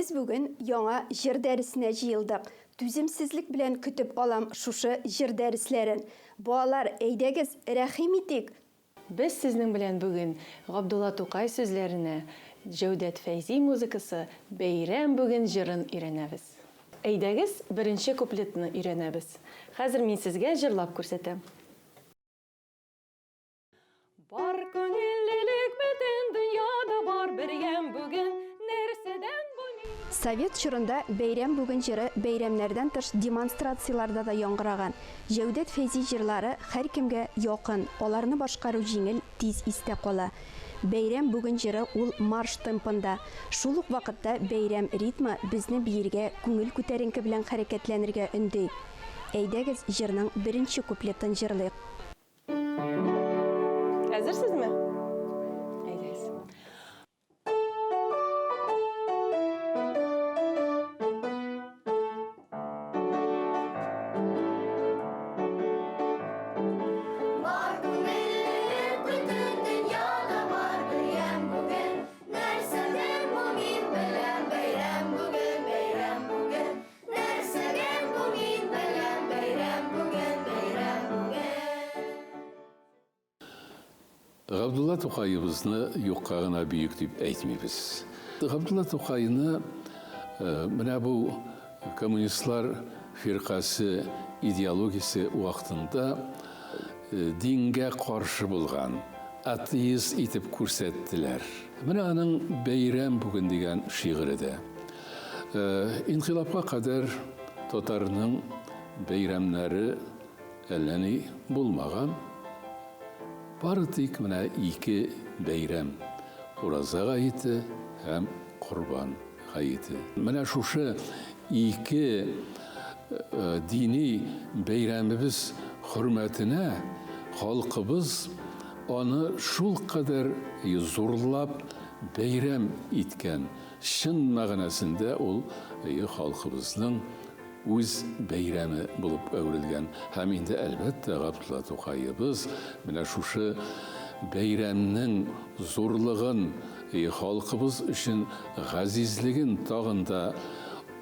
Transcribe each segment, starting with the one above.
Без бүген яңа җыр дәресенә җыелдык. Түземсезлек белән көтеп алам шушы җыр дәресләрен. Балалар, әйдәгез, рәхим итик! Без сезнең белән бүген Габдулла Тукай сүзләренә Җәүдәт Фәйзи музыкасы Бәйрәм бүген җырын өйрәнәбез. Әйдәгез, беренче куплетны өйрәнәбез. Хәзер мин сезгә җырлап күрсәтәм. Бар күңеллелек бөтен дөньяда бар бер ямь бүген, нәрсәдән бу мин? Совет чорында Бәйрәм бүген җыры бәйрәмнәрдән тыш демонстрацияләрдә дә яңгыраган. Җәүдәт Фәйзи җырлары һәркемгә якын, аларны башкару җиңел, тиз истә кала. Бәйрәм бүген җыры ул марш темпында. Шул ук вакытта бәйрәм ритмы безне биергә, күңел күтәренке белән хәрәкәтләнергә өнди. Әйдәгез, җырның беренче куплетын җырлыйк. Әзерсезме? Әйдәгез. Бар күңеллелек бөтен дөньяда бар бер ямь бүген. Нәрсәдер бу мин беләм, бәйрәм бүген, бәйрәм бүген. Нәрсәдер бу мин беләм, бәйрәм бүген, бәйрәм бүген. Габдулла Тукаебызны юкка гына бөек дип әйтмибез. Габдулла Тукайны менә бу коммунистлар фиркасе идеологиясе вакытында дингә каршы булган атеист итеп күрсәттеләр. Менә аның Бәйрәм бүген дигән шигыре дә. Инкыйлабка кадәр татарның бәйрәмнәре әллә ни булмаган. Бары тик менә ике бәйрәм, Ураза гаете һәм Корбан гаете. Менә шушы ике дини бәйрәмебез хөрмәтенә халкыбыз аны шулкадәр зурлап бәйрәм иткән. Чын мәгънәсендә ул халкыбызның үз бәйрәме булып әверелгән. Һәм инде, әлбәттә, Габдулла Тукаебыз менә шушы бәйрәмнең зурлыгын, халкыбыз өчен газизлеген тагын да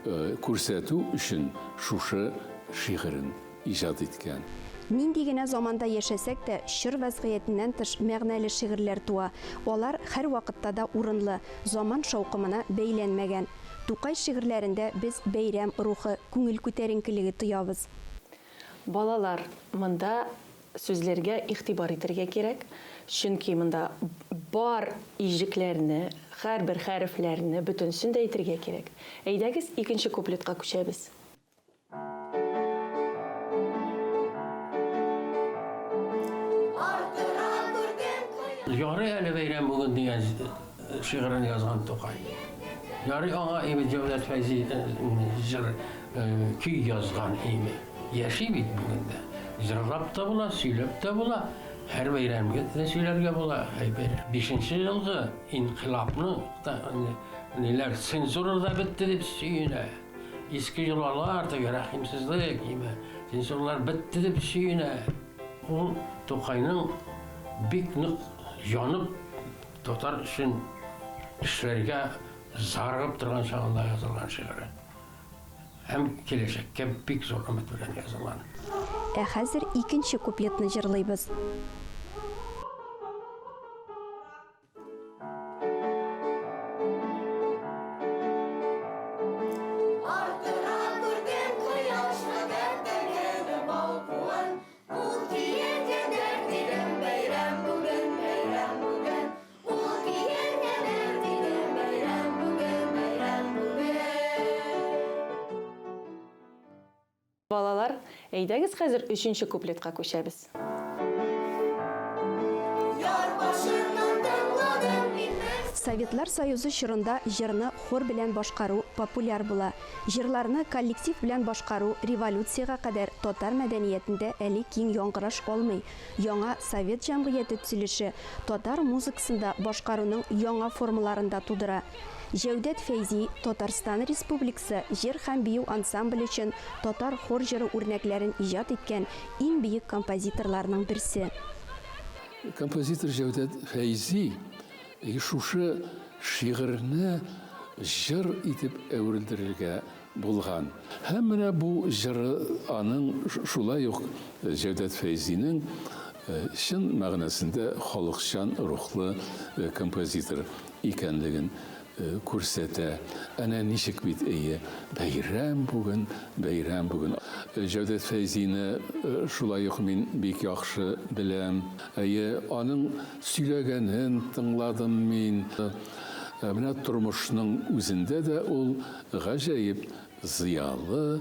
күрсәтү өчен шушы шигырен иҗат иткән. Нинди генә заманда яшәсәк тә, чор вәзгыятеннән тыш мәгънәле шигырьләр туа. Алар һәрвакытта да урынлы, заман шаукымына бәйләнмәгән. Тукай шигырьләрендә без бәйрәм рухы, күңел күтәренкелеге тоябыз. Балалар, монда сүзләргә игътибар итәргә кирәк, чөнки монда бар иҗекләрне, һәрбер хәрефләрне, бөтенесен дә әйтергә кирәк. Әйдәгез, икенче куплетка күчәбез. Ярый әле бәйрәм бүген дигән шигырен язган Тукай. Ярый аңа инде Җәүдәт Фәйзи җыр көй язган инде. Яши бит бүген дә. Җырлап та була, сөйләп тә була. Һәр бәйрәмгә дә сөйләргә була. Бишенче елгы инкыйлабны ниләр цензура да бетте дип сөенә. Иске йолалар, теге рәхимсезлек, име, цензуралар бетте дип сөенә. Ул Тукайның бик нык янып татар өчен эшләргә зарыгып торган чагында язылган шигыре. Һәм киләчәккә бик зур өмет белән язылган. Ә хәзер икенче куплетны җырлыйбыз. Арттыра күрдем кояш гадәттәге балкуын. Ул киенгәннәр дидем, бәйрәм бүген, бәйрәм бүген. Ул киенгәннәр дидем, бәйрәм бүген, бәйрәм бүген. Балалар, әйдәгез хәзер өченче куплетка күчәбез. Яр башыннан тыңладым мин бер. Советлар Союзы чорында җырны хор белән башкару популяр була. Җырларны коллектив белән башкару революциягә кадәр татар мәдәниятендә әле киң яңгыраш алмый. Яңа совет җәмгыяте төзелеше татар музыкасында башкаруның яңа формаларын да тудыра. Җәүдәт Фәйзи, Татарстан Республикасы җыр һәм бию ансамбле өчен татар хор җыры үрнәкләрен иҗат иткән иң бөек композиторларның берсе. Композитор Җәүдәт Фәйзи шушы шигырьне җыр итеп әверелдерергә булган. Һәм менә бу җыры аның шулай ук Җәүдәт Фәйзинең чын мәгънәсендә халыкчан рухлы композитор икәнлеген күрсәтә. Әнә ничек бит, әйе, бәйрәм бүген, бәйрәм бүген. Җәүдәт Фәйзине шулай ук мин бик яхшы беләм. Әйе, аның сөйләгәнен тыңладым мин. Менә тормышның үзендә дә ул гаҗәеп зыялы,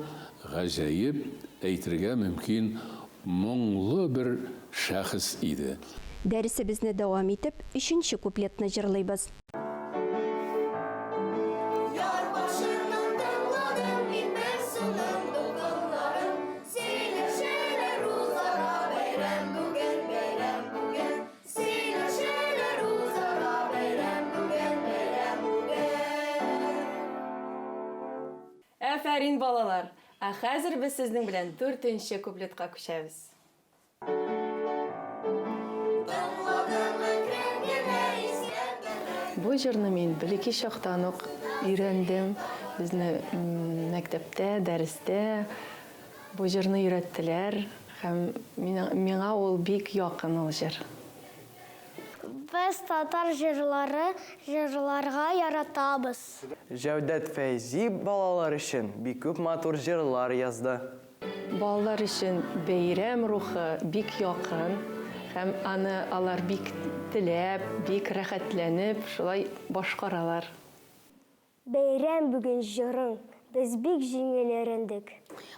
гаҗәеп, әйтергә мөмкин, моңлы бер шәхес иде. Дәресебезне дәвам итеп, өченче куплетны җырлыйбыз. Яр башыннан тыңладым мин бер суның дулкыннарын, Сөйләшәләр үзара, бәйрәм бүген, бәйрәм бүген. Сөйләшәләр үзара, бәйрәм бүген, бәйрәм бүген. Афәрин, балалар! Ә хәзер без сезнең белән дүртенче куплетка күчәбез. Тыңладым әкрен генә искәргәндәй. Бу җырны мин бәләкәй чактан ук өйрәндем. Безне мәктәптә, дәрестә Бу җырны өйрәттеләр һәм миңа ул бик якын ул җыр. Без татар җырлары җырларга яратабыз. Җәүдәт Фәйзи балалар өчен бик күп матур җырлар язды. Балалар өчен бәйрәм рухы бик якын һәм аны алар бик теләп, бик рәхәтләнеп шулай башкаралар. Бәйрәм бүген җырың без бик җиңел өйрәндек.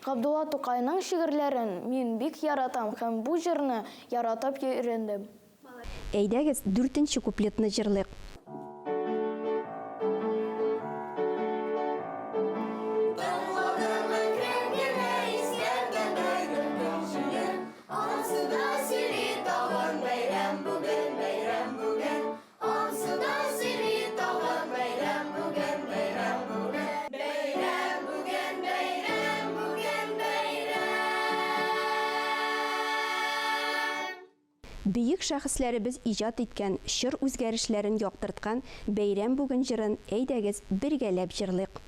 Габдулла Тукайның шигырьләрен мин бик яратам һәм бу җырны яратып өйрәндем. Әйдәгез, дүртенче куплетны җырлыйк. Тыңладым әкрен генә искәргәндәй гөлкәй җилен, Ансы да сөйли тагын бәйрәм бүген, бәйрәм бүген. Ансы да сөйли тагын бәйрәм бүген, бәйрәм бүген. Бәйрәм бүген, бәйрәм бүген, бәйрәм. Бөек шәхесләребез иҗат иткән, чор үзгәрешләрен яктырткан Бәйрәм бүген җырын, әйдәгез, бергәләп җырлыйк.